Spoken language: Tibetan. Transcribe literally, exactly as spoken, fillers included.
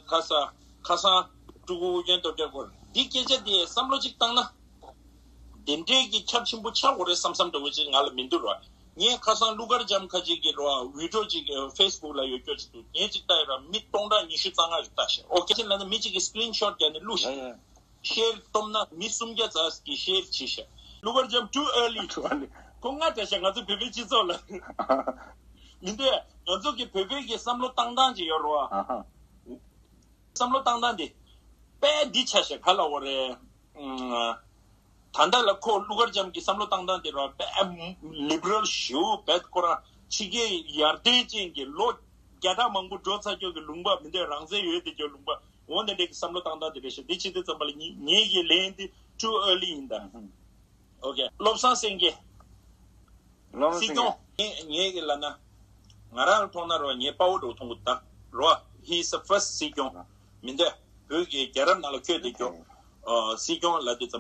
ཁ་ས་ཁ་སང་ཀྲུ་གུ་ཨུ་རྒྱན་སྟོབས་རྒྱལ་སྐོར་འདི་སྐད་ཆ་དེ་བསམ་བློ་གཅིག་བཏང་ན། དེ་འདྲའི་གི་ཁྱབ་ཆེན་པོ་ཆགས་དགོས་རེད་བསམ་བསམ་འདྲ་བོ་ཅིག་ང་ལ་མི་འདུག་ར། ངས་ཁ་སང་གླུ་གར་འཇམ་ཁ་ཅིག་གི་ར་བི་ཌི་ཡོ་ཅིག་ཕེ་སི་བུག་ལ་ཡོད་སྐྱོ་ཅིག་འདུག་ངས་ཅིག་ལྟ་ཡོད་ར་མི་སྟོང་ཕྲག་ཉི་ཤུ་རྩ་ལྔ་ཞིག་ལྟ་ཤག་ཨོ་ཁེ་ཅིག་ལ་ནི་མི་གཅིག་གིས་སི་ཀི་རིན་ཤོ་ཊི་བརྒྱབ་ནས་བླུགས་ཤག་ཤེར་སྟོབས་ན་མི་སུམ་བརྒྱ་ཙམ་གྱིས་ཤེར་བྱས་ཤག་གླུ་གར་འཇམ་too early ཁོ་ང་འདྲ་ཤག་ང་ཚོ་བོད་པའི་སྤྱི་ཚོགས་ལ། མི་འདོད། ང་ཚོ་གི་བོད་པའི་གི་བསམ་བློ་བཏང་སྟངས་ཅིག་ཡོད་རེད་བ། བསམ་བློ་བཏང་སྟངས་དེ་དཔེ་འདི་ཆ་ཤས་ག་ལ་བ་རེད། ད་ལྟ་ལ་ཁོ་གླུ་གར་འཇམ་གྱི་བསམ་བློ་བཏང་སྟངས་དེ་ར་དཔེ་ལིབ་རལ་ཞེ་པོ་དཔེ་ཁོ་རང་ཕྱི་རྒྱལ་ཡར་ཐོན་ཅན་གྱི་ལོ་བརྒྱ་ཕྲག་མང་པོ་འགྲོ་ཚར་ཀྱོག་གི་ལུང་པ་མི་འདོད་རང་བཙན་ཡོད་དེ་ཀྱོག་ལུང་པ་འོ་འདི་འདྲའི་གི་བསམ་བློ་བཏང་སྟངས་དེ་རེད་ཤག་འདི་ཕྱི་དེ་ཙམ་པ་ལ་ངེད་ཀྱི་ལན་དེ་too early ཡིན་ད། ཨོ་ཁེ། བློ་བཟང་སེང་གེ། སྲིད་སྐྱོང་། ངས་ངས་ཀྱི་ལབ་ན། ང་རང་མཐོང་ན་རོ་ངའི་དཔའ་བོ་འགྲོ་མཐོང་གི་ད། རོ། He is the first སྲིད་སྐྱོང་། མི་འདོད། བོད་ཀྱི་རྒྱལ་རབས་ནང་ལ་ཁྱོད་དེ་སྐྱོང་། སྲིད་སྐྱོང་ལབ་དུས་